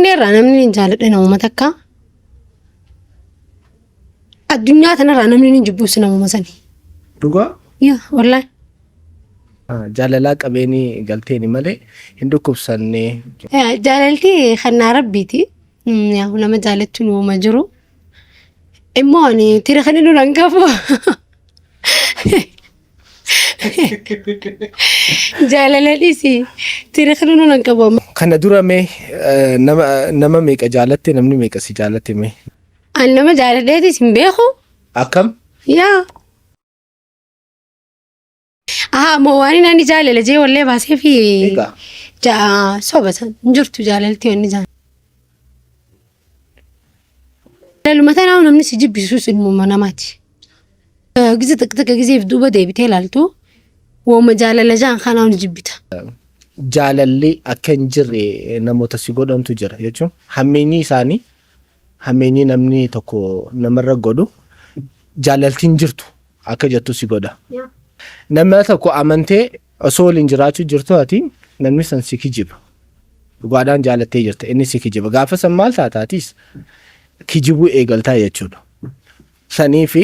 Onnee irraa namni hin jaaladhe namuma takka. Addunyaa tanarraa namni hin jibbus namuma sani. Dhugaa? Yaa wallaahi. Jaalalaa qabeenii galteeni malee hin dhukkubsannee. Jaalalti kannaa rabbiiti. Yaa nama jaalachuun uuma jiru. Immoo ani tira kan inni nan qabu. Jaalala dhiisi. Tira kan inni nan qabu. Kana dura mee nama meeqa jaalatte, namni meeqa si jaalatte mee? Ani nama jaaladheetis hin beeku. Akkam? Yaa. Ahaa moo waan inni jaalala jee wallee baasee fi Egaa. ja'a soba san hin jirtu jaalalti wanni jaan. Jaalaluma tanaa namni si jibbisuus ilmuma namaati. Gize takka takka gizeef duuba deebitee ilaaltu wooma jaalala jaan kanaa ni jibbita. Jaalalli akka hin jirre namoota si godhantu jira jechuun hammeenyi isaanii, hammeenyi namni tokko namarra godhu jaalalti hin jirtu akka jettu si godha. Nama tokko amantee osoo waliin jiraachuu jirtu ati namni san si kijiba. Dhugaadhaan jaalattee jirta, inni si kijiba. Gaafa san maal taata? Atis kijibuu eegaltaa jechuudha. Sanii fi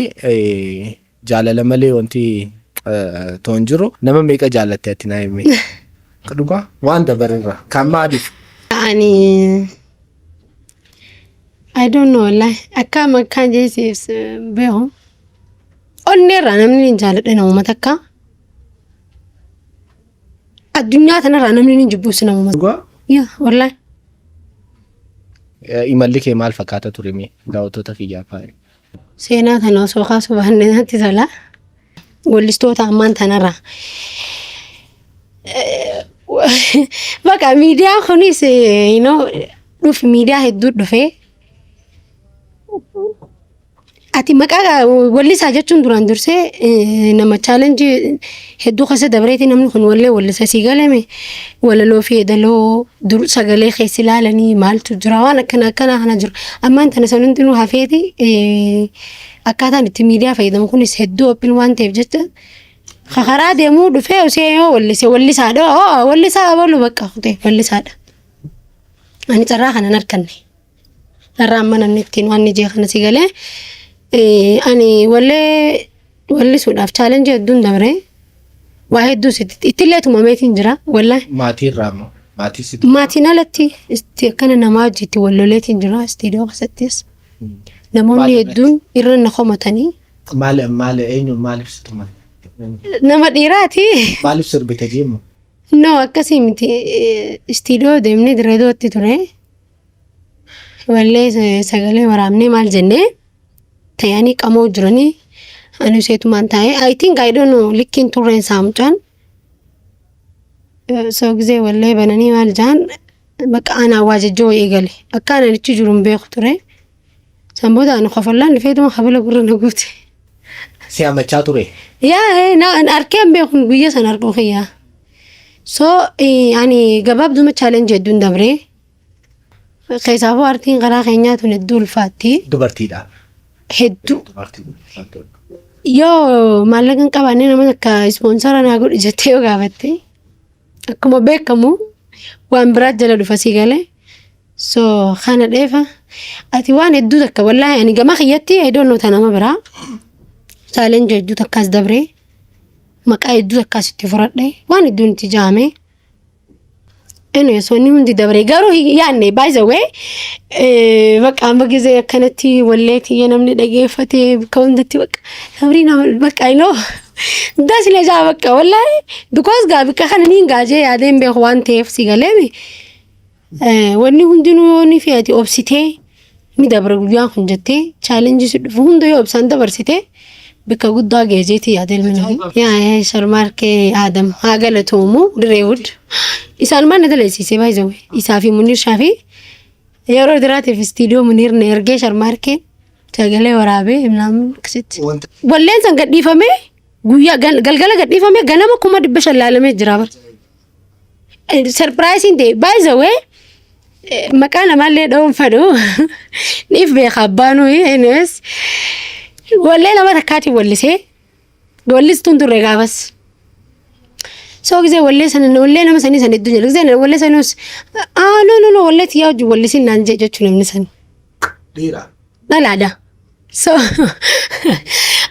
jaalala malee wanti toon jiru. Nama meeqa jaalatte ati, naa himi? Dhugaa waan dabarerra kan maaliif? Ani I don't know, wallahi akka makkaan jeesiif beeku. Onnee irraa namni hin jaaladhe namuma takka. Addunyaa tanarraa namni hin jibbus namuma. Dhugaa? Yaa wallahi. Imalli kee maal fakkaata ture mee daawwattoota kiyyaaf haa? Seenaa kana osoo kaasuu baannee natti tola. Weellistoota ammaan tanarraa. Bakka miidiyaan kunis dhufi miidiyaa hedduu dhufee ati maqaa wallisaa jechuun duraan dursee nama challenge hedduu keessa dabreeti. Namni kun wallee wallisa sii galame, walaloo fi yeedaloo dur sagalee keessa ilaalanii maaltu jira, waan akkana akkanaa kana jira. Ammaan tana san hundinuu hafeeti akkaataan itti miidiyaa fayyadamu kunis hedduu open waan ta'eef jecha karaa deemuu dhufee osoo yoo wallise wallisaadha, oo wallisaa abalu bakka kutee wallisaadha. Ani carraa kana hin arganne. Carraa amma namni ittiin waan ijee kana si galee ani wallee wallisuudhaaf challenge hedduun dabree waa hedduus ittillee tumameetiin jira wallahi. Maatii irraa immoo maatii sitti. Maatiin alatti itti akkana namaa hojii itti walloleetiin jira istiidiyoo keessattis. Namoonni Maal hedduun irra na komatanii. Maal maal, eenyu, maaliif si tuman? Nama dhiiraati. Maaliif sirbite jeemu? No, akkasii miti. Istiidiyoo deemnee Direedootti ture. Wallee sagalee waraabnee maal jennee ta'anii qamoo jiranii ani seetumaan taa'ee, I think, I don't know, likkiin turreen isaa mucaan. So gizee wallee bananii maal jaan bakka anaa waa jajjoo eegale. Akka ani achi jiru hin beeku ture. San booda ani kofallaan dhufeetuma habila gurra na guute. Si hamachaa ture. Yaa na arkee hin beeku guyya sana arguu kiyyaa. So ani gabaabduma challenge hedduun dabree. Keessaafuu artiin karaa keenyaa tun hedduu ulfaatti. Dubartiidha. Hedduu. Dubartii. Yoo maallaqa hin qabaanne nama takka sponsor naa godhi jettee yoo gaafatte akkuma beekamu waan biraa jala dhufa si galee. So kana dheefa ati waan hedduu takka wallaahi ani gama kiyyatti, I don't know ta nama biraa, challenge hedduu takkaas dabree, maqaa hedduu takkaas itti fudhadhe, waan hedduun itti jaame. Anyways, wanni hundi dabree garuu hin yaadne. By the way, bakka amma gizee akkanatti wallee tiyya namni dhageeffatee bakka hundatti bakka sabrii nama bakka das na jaa bakka wallaahi, because gaa bakka kana niin gaajee yaadee hin beeku waan ta'eef si galeemi. Wanni hundinuu yoo ni fe'ati obsitee ni dabra guyyaan kun jettee challenge si dhufu hunda yoo obsaan dabarsitee bakka guddaa geejeetii yaada ilmi namaa. Yaa Sharmaarkee Aadam haa galatoomu Direewud. Isaan maal na dalasiisee baay'ee isaa fi Munir Shaafii yeroo duraatiif istiidiyoo Munir na ergee Sharmaarkee sagalee waraabee himnaan akkasitti. Walleen san gadhiifamee guyyaa galgala gadhiifamee ganama 500,000 laalamee jira bara. Surprising ta'e, by the way, maqaa namaallee dha'uun fedhu niif beeka abbaanuu. Anyways, wallee nama takkaatiin wallisee wallistuun turre gaafas. So gisee wallee sana, wallee nama sanii sana hedduu jala. Gisee wallee sanuus, "Ah, no, no, no, wallee tiyyaa wajjin wallisin," naan jee jechuu namni san. Dhiira. Dhalaadha. So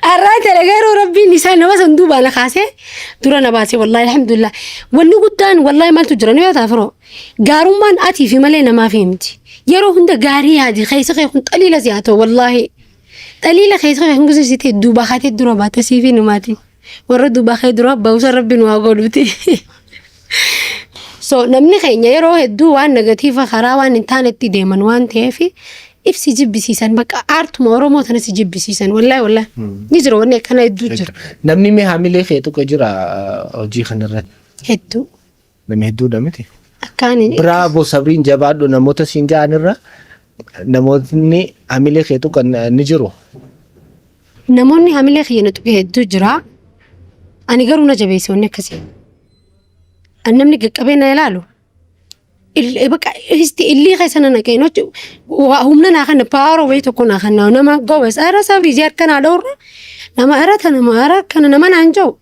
har'aa tana garuu Rabbiin isaa nama san duubaa na kaasee dura na baasee, wallahi alhamdulillah. Wanni guddaan wallahi maaltu jira ni beektaa firoo? Gaarummaan atii fi malee namaaf himti. Yeroo hunda gaarii yaadi, keessa kee kun xaliila si haa ta'u wallahi. Xaliila keessa kee kun si ta'e duubaa kaatee dura baate siif hinumaati. Warra duubaa kee dura ba'uusa Rabbi nu haa godhuuti. So namni keenya yeroo hedduu waan negative karaa waan hin taanetti deeman waan ta'eef ibsi jibbisiisan, bakka aartuma Oromoo tana si jibbisiisan, wallahi wallahi. Ni jira, wanni akkana hedduu jira. Namni mee haamilee kee tuqe jira hojii kanarratti? Hedduu. Namni hedduudha miti. Akkaan. Bravo Sabriin, jabaadhu namoota siin ja'anirra namootni haamilee kee tuqan ni jiru. Namoonni haamilee kiyya na tuqe hedduu jira. Ani garuu na jabeesse wanni akkasii. Ani namni qaqqabee na ilaalu. Bakka isti illii keessa na naqee humna naa kana, power wayii tokko naa kana, nama gobas ara sabrii jee harka naa dhawurra, nama ara tana nama ara kana nama naan jiru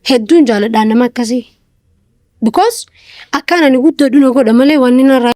hedduun jaaladhaan nama akkasii. Because akkaan ani guddadhu na godha malee wanni narraa